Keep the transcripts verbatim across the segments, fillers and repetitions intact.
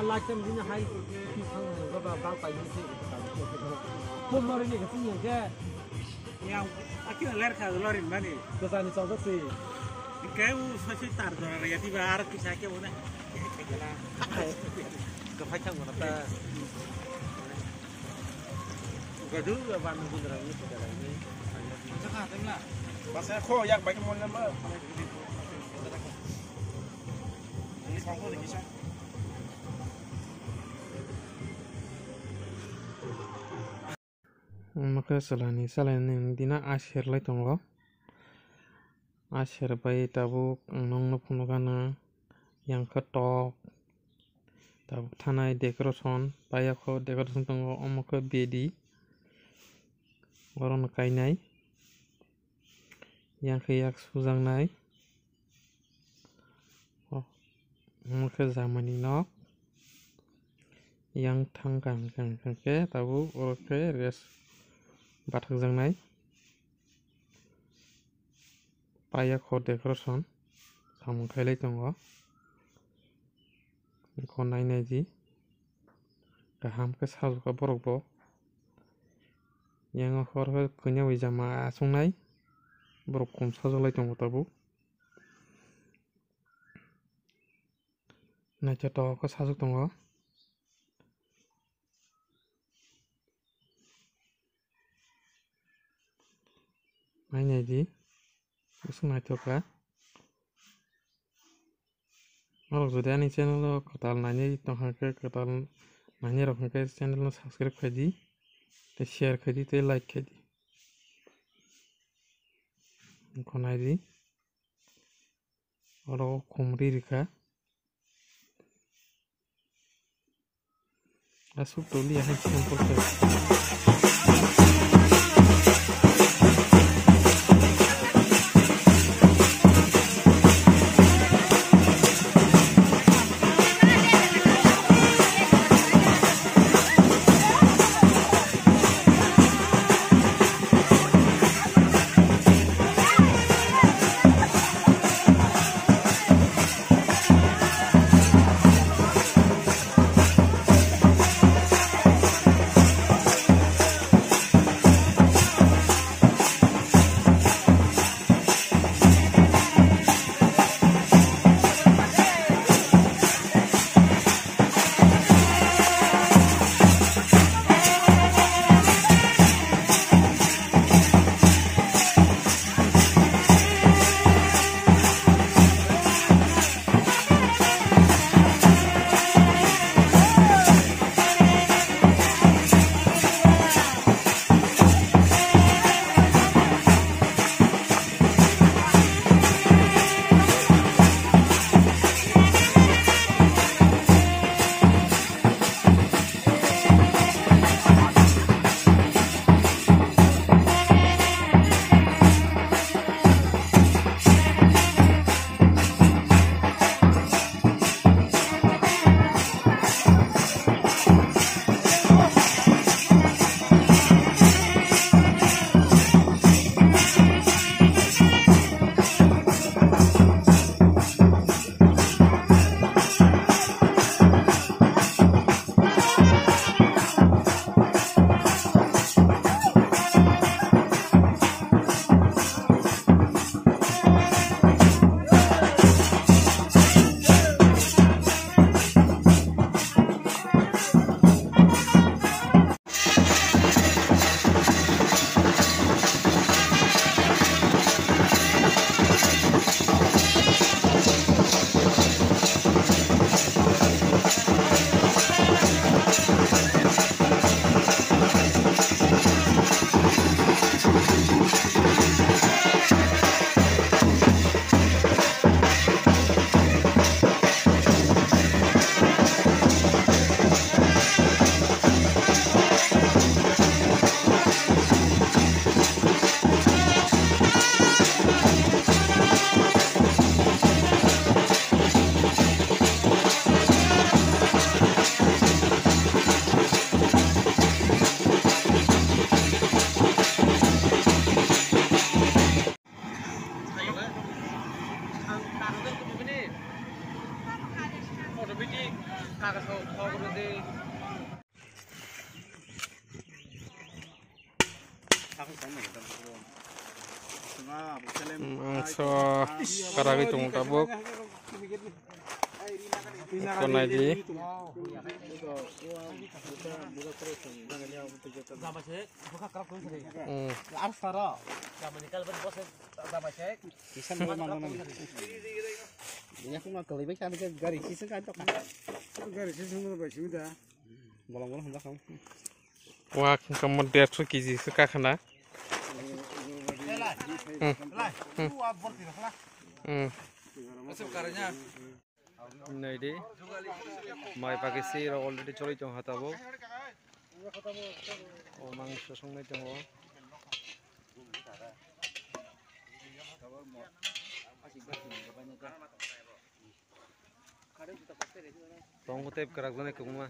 Lakcham dini hai ki thang ba ba pai ni se. Pom lori ni ka sing ke. Yang akin ler kha lori mani. Ko sani chong si. Ke u sasi tar jora ya ti ba ar pisa ke u na. Ko phai thang na ta. Gadu ba ban gun ra ni ko da ni. Basa kho yak ba ki mon na ma. Ni song ko ni kisa. Omo khe chwlaini salaini dina aser lai tongo. Aser bai tabuk ang nokno phunukgana yang khe tok. Tabuk thanai decoration, paiya kho decoration tongo, omo khe bedi. Orono kainai. Yang khe yak sujaknai. Oh, omo khe jamani nok. Yang thang kaham kaham khe tabuk oro khe rest bathakjaknai. Paiya kho decoration samung khailai tongo. Kho nai nai di. Kaham khe sajokha borok bo. Yang o hor hor kanya bai jama achuk nai. Borok kom sajok lai tongo tabuk. Naithotok khe sajok tongo. Nai nai di. Bwswk naithok kha. Norok jodi ani channel o kwtal nainai tongkha khe, kwtal nainai rok hwnkhe channel no subscribe khai di, tei share khai di, tei like khai di. Wngkha nai di. Oro khum ri rikha. Aswk toli ahai simple khe. Mangso karagwi tongo tabuk. Eko naidi. Hmm. Kisa nang mano nang. Yakung na kwlwi bai kha, gari kisa ka to ka. Gari kisa mo bai simi da. Bolong bolong hwnjak kha. Wak wngkha mo derso kg se kakhana. Hmm. Hmm. Hmm. Naidi. Mai pakisi rok already choli tong ha tabuk. O mangso songnai tongo. Tongo tei kwrak jani kwbangma.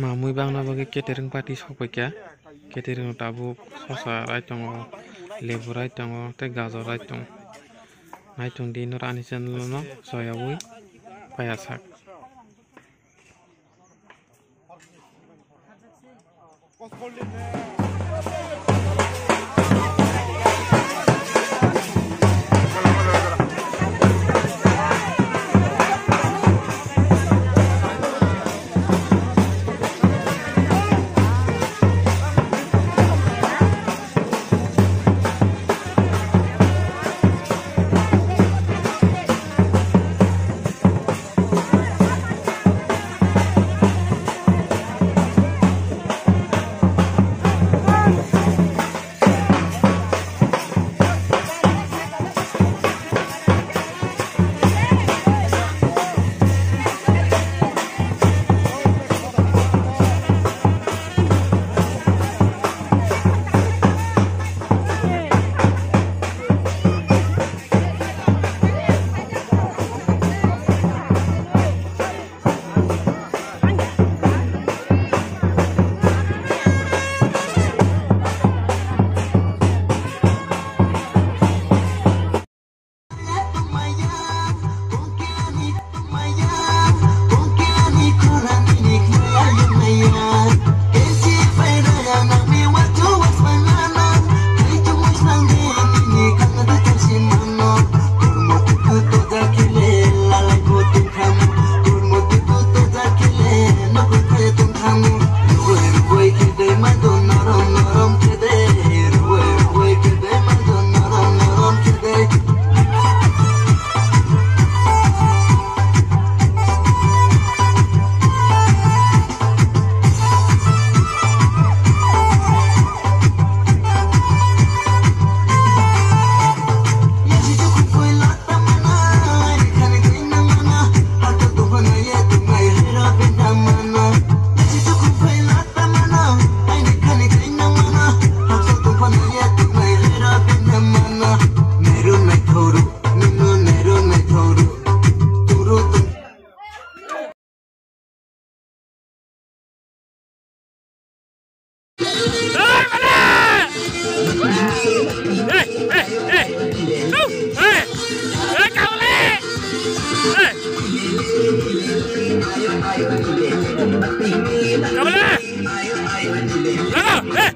Mamui bangna bagwi catering party sokphaikha. Catering o tabuk sosa rai tongo, lebu rai tongo, tei gajor rai tongo. Naitung di noro ani channel no soyaui paiya sak. Kabala! Laga! Eh!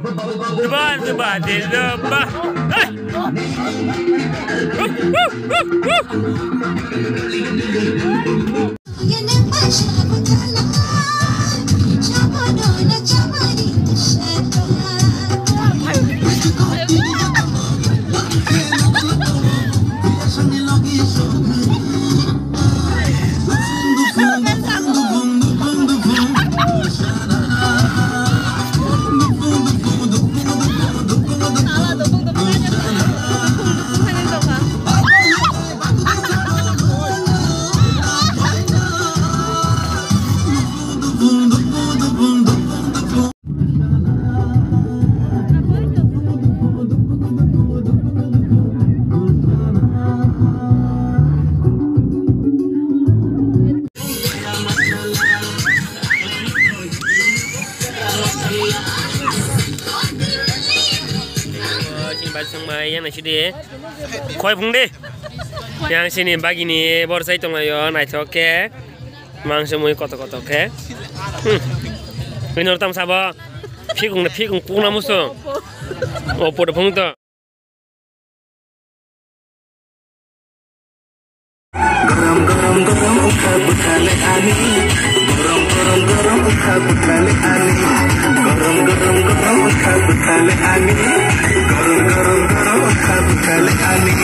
Duba, duba, de, duba. Eh! Wuh, wuh, wuh, wuh. Chini bai songmai yang naisidi. Khoi phung di. Yang sini bagini bor sai tonglaio naithok khe. Mangso mui koto koto khe. Hmm. Winor tam sabo. Phikung na phikung kukna muso. Opo de phung to. Garam garam garam ukha buthale ani. Garam garam garam ukha buthale ani. Garam garam garam ukha buthale ani. Garam garam garam ukha buthale ani.